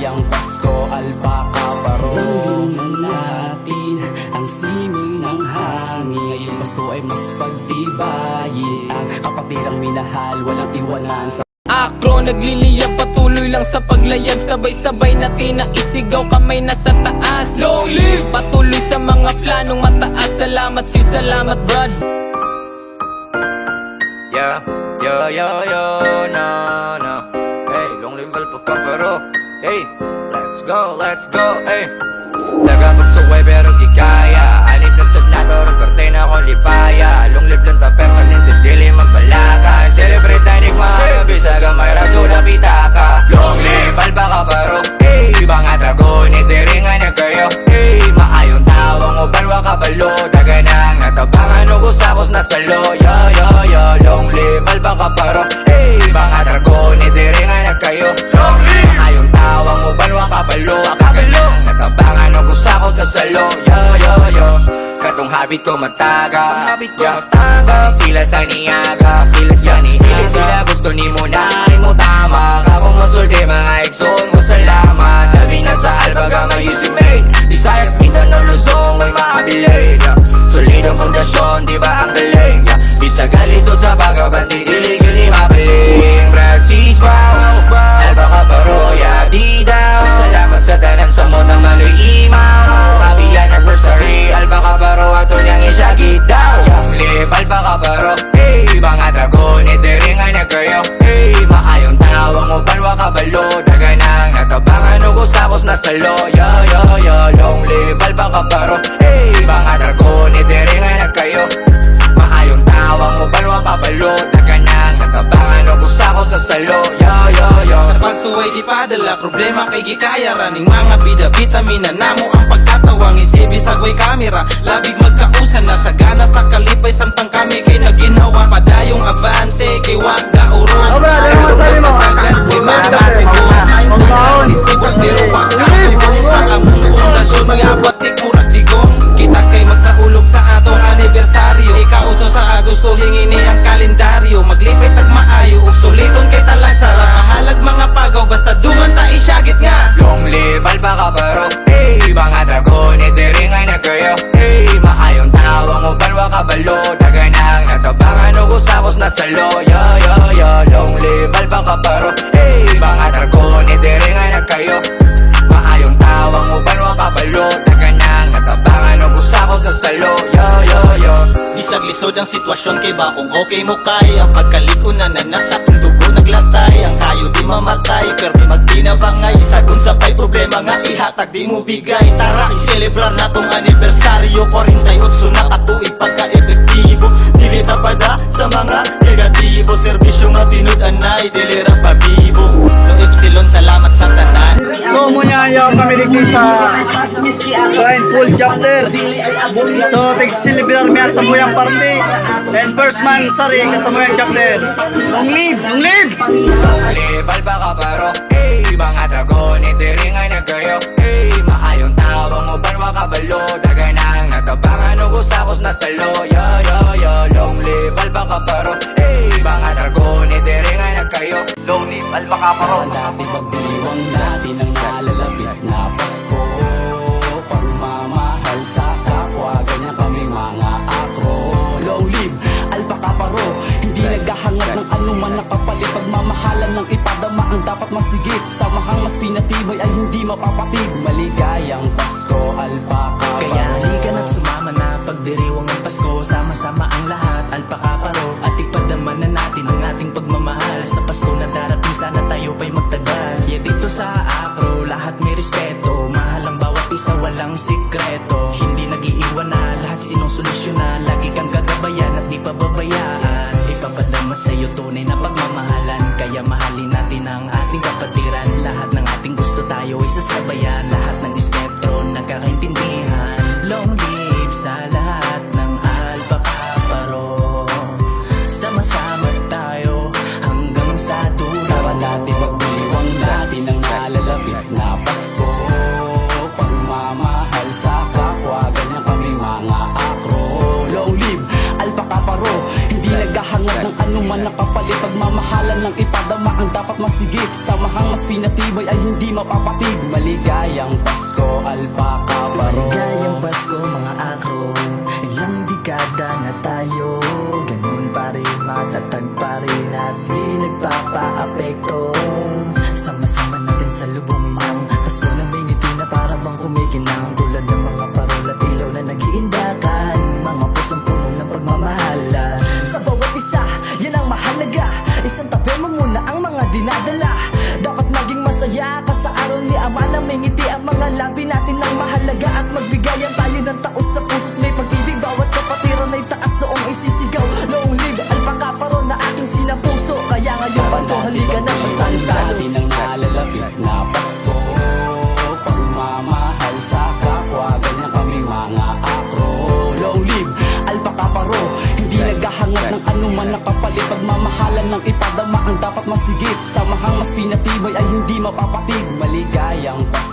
Maligayang Pasko, Alpha Kaparo. Dinggin natin ang siming ng hangin. Ngayong Pasko ay mas pagtibayin ang kapatirang minahal, walang iwanan sa Acro nagliliyab, patuloy lang sa paglayag. Sabay-sabay natin na isigaw, kamay na sa taas. Long live! Patuloy sa mga planong mataas. Salamat si salamat, brad. Yeah, no. Hey, long live Alpha Kaparo. Hey, let's go, hey. Daghang pagsuway pero gikaya. Anib na sad nato ron parte na akong lipaya. Long live lang ta permanente, dili man palaka. Celebrate na enigma, bisag gamay ra suda pitaka. Long live Alpha Kaparo. Hey, mga dragon, diri nga na kayo. Hey, maayong tawang uban wa kabalo. Daga na nga tabangan ug usakos na salo. Yo, yo, yo, long live Alpha Kaparo. Hey, mga dragon, diri nga na kayo. Long live. Maayong tawang uban wa kabalo. Kabalo. Natabangan ug usakos sa salo. Yo, yo, yo. Katong habit ko mataga. Habit ko mataga. Sila sa niyaga. Sila sa niyaga. Dili sila gusto ni mo na mo tama. Ako mosulti mga igsoon ko, salamat. Labi na sa Albaga may main. Visayas, Mindanao, Luzon may maabilin. Yeah. Solidong pundasyon, di ba ang galing? Yeah. Bisag alisod sa pagkabanti, dili gyud mabiling. Francis Brown, Alba Kaparo, yeah, di daw. Salamat sa tanan sa mo na manoy imaw. Happy anniversary, Alba Kaparo, ato niyang isagit daw. Long live Alba Kaparo, hey, mga dragon, diri nga na kayo. Hey, maayong tawang uban wa kabalo. Daga na nga tabangan ug usakos na salo. Yo, yo, yo, long live Alba Kaparo. Hey, mga dragon, diri nga na kayo. Maayong tawang uban wa kabalo. Daga na nga tabangan ug usakos sa salo. Yo, yo, yo. Sa pagsuway di padala, problema kay gikaya raning mga bida. Vitamina namo ang pagtatawang isibi sa way kamera. Labig magkausan na sagana sa kalipay samtang kami kay naginawa. Padayong abante kay waga urong. Oh, brother, ano masabi mo? Kay mga Pagbaon. Isipon pero wakatugong sa among pundasyon nga batik murag digong. Kita kay magsaulog sa atong anibersaryo. Ika-8 sa Agosto, hingini ang kalendaryo. Maglipay tag maayo ug suliton kay talang sarap. Mahalag mga pagaw basta duman ta isyagit nga. Long live Alpha Kaparo. Hey, mga dragon, diri nga na kayo. Hey, maayong tawang uban wa kabalo. Daga na nga tabangan ug usakos na salo. Yo, yo, yo, long live Alpha Kaparo. Hey, mga dragon, diri nga na kayo. Maayong tawang uban wa kabalo. Daga na nga tabangan ug usakos sa salo. Yo, yo, yo. Bisag lisod ang sitwasyon kay ba kung okay mo kay. Ang pagkalikon na nanak sa atong dugo naglatay. Ang kayo di mamatay pero may magtinabangay. Isag unsa pa'y problema nga ihatag di mo bigay. Tara, iselebrar na tong anibersaryo. 48 na katuig pagka-epektibo. Dili tapada sa mga negatibo. Serbisyo nga tinud-anay, dili ra pabibo. Long Epsilon, salamat sa tanan. So muna yung kami dito sa Join Full Chapter. So tig-celebrar mi sa muyang party. And first man sari ka sa muyang chapter. Long live! Long live! Long live Alpha Kaparo. Hey, mga dragon, diri nga na kayo. Hey, maayong tawang uban wa kabalo. Daga na nga tabangan ug usakos na salo. Yo, yo, yo, long live Alpha Kaparo. Hey, mga dragon, diri nga na kayo. Long live Alpha Kaparo. Dati pagdiwang natin ang nalalapit na Pasko. Pagmamahal sa kapwa, ganyan kami mga akro. Long live Alpha Kaparo. Hindi naghahangad ng anuman na kapalit. Pagmamahalan ng ipadama ang dapat masigit. Samahang mas pinatibay ay hindi mapapatid. Maligayang Pasko, Alpha Kaparo. Kaya halika na't sumama na pagdiriwang ang Pasko. Sama-sama ang lahat, Alpha Kaparo. At ipadama na natin ang ating pagmamahal. Sa Pasko na darating, sana tayo pa'y magtagal. Yeah, dito sa Acro, lahat may respeto. Mahal ang bawat isa, walang sikreto. Hindi nag-iiwan na, lahat sinusolusyon na. Lagi kang gagabayan at di pababayaan. Ipapadama sa'yo tunay na pagmamahalan. Kaya mahalin natin ang ating kapatiran. Lahat ng ating gusto tayo ay sasabayan. Lahat ng espectro nagkakaintindihan. Long live sa lahat ng Alpha Kaparo. Sama-sama tayo hanggang sa dulo. Tara dati pagdiwang natin ang nalalapit na Pasko. Pagmamahal sa kapwa, ganyan kami mga akro. Long live Alpha Kaparo. Hindi naghahangad ng anuman na kapalit. Pagmamahalan ng ipadama ang dapat dapat masigit. Samahang mas pinatibay ay hindi mapapatid. Maligayang Pasko, Alpha Kaparo. Maligayang Pasko, mga akro. Ilang dekada na tayo, ganun pa rin, matatag pa rin at di nagpapa-apekto. Sama-sama natin sa lubungin ang Pasko na may ngiti na para bang kumikinang, tulad ng mga parol at ilaw na nag-iindakan. Mga pusong puno ng pagmamahala sa bawat isa, yan ang mahalaga. Isang tabi mo muna ang mga dinadala. Dapat maging masaya ka sa araw ni Ama na may ngiti ang mga labi natin ang mahalaga. At magbigayan tayo ng taos sa puso't may pag-ibig. Bawat kapatiran ay taas noong isisigaw. Long live Alpha Kaparo na aking sinapuso. Kaya ngayong Pasko, halika na, magsalo-salo. Natin ang nalalapit na Pasko. Pagmamahal sa kapwa, ganyan kami mga akro. Long live Alpha Kaparo. Hindi naghahangad ng anuman na kapalit. Pagmamahalan ng ipadama ang dapat masigit. Samahang mas pinatibay ay hindi mapapatid. Maligayang Pasko.